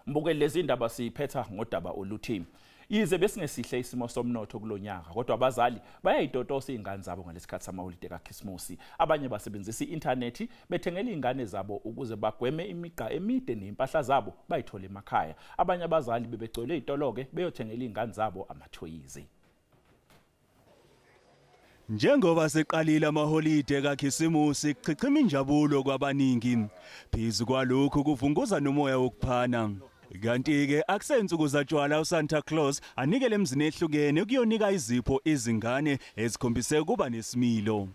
Mbukeli, lezi ndaba siphetha ngodaba oluthi yize besingesihle isimo somnotho kulonyaka, kodwa abazali bayayitotosa izingane zabo ngalesikhathi samaholide kaKhisimusi. Abanye basebenzisa i-inthanethi bethengela izingane zabo ukuze bagweme imigqa emide nezimpahla zabo bayithole emakhaya. Abanye abazali bebegcwele izitolo-ke beyothengela izingane zabo amathoyizi. Njengoba seqalile amaholide kaKhisimusi, kuchichima injabulo kwabaningi. Phezu kwalokhu kuvunguza nomoya wokuphana. Kanti-ke akusensuku zatshwala uSanta Claus anikele emzini ehlukene kuyonika izipho izingane ezikhombise ukuba nesimilo.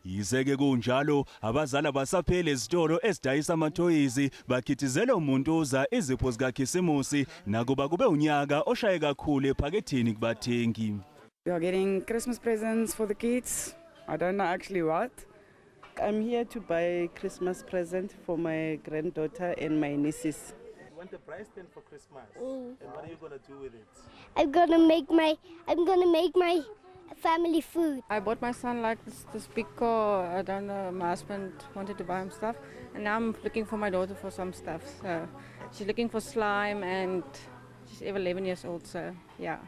Yize-ke kunjalo, abazali abasapheli ezitolo ezidayisa amathoyizi bakhithizela umuntu uza izipho zikaKhisimusi nakuba kube unyaka oshaye kakhulu ephaketheni kubathengi. We are getting Christmas presents for the kids. I don't know actually what. I'm here to buy Christmas present for my granddaughter and my nieces. You want a braai stand for Christmas? And what are you gonna do with it? I'm gonna make my family food. I bought my son like this big car. I don't know. My husband wanted to buy him stuff, and now I'm looking for my daughter for some stuff. So she's looking for slime, and she's 11 years old. So yeah.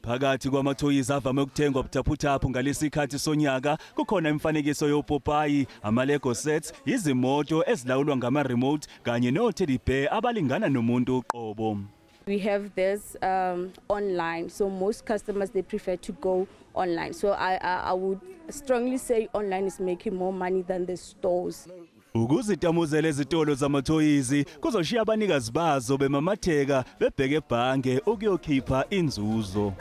Phakathi kwamathoyizi avame ukuthengwa buthaphuthaphu ngalesi sonyaka kukhona imifanekiso yopopayi, ama-Lego sets, izimoto ezilawulwa ngama-remote kanye no-teddy bear abalingana nomuntu uqobo. We have this online, so most customers, they prefer to go online. So I would strongly say online is making more money than the stores. Ukuzitamuzela ezitolo zamathoyizi kuzoshiya abanikazi bazo bemamatheka bebheke ebhange ukuyokhipha inzuzo.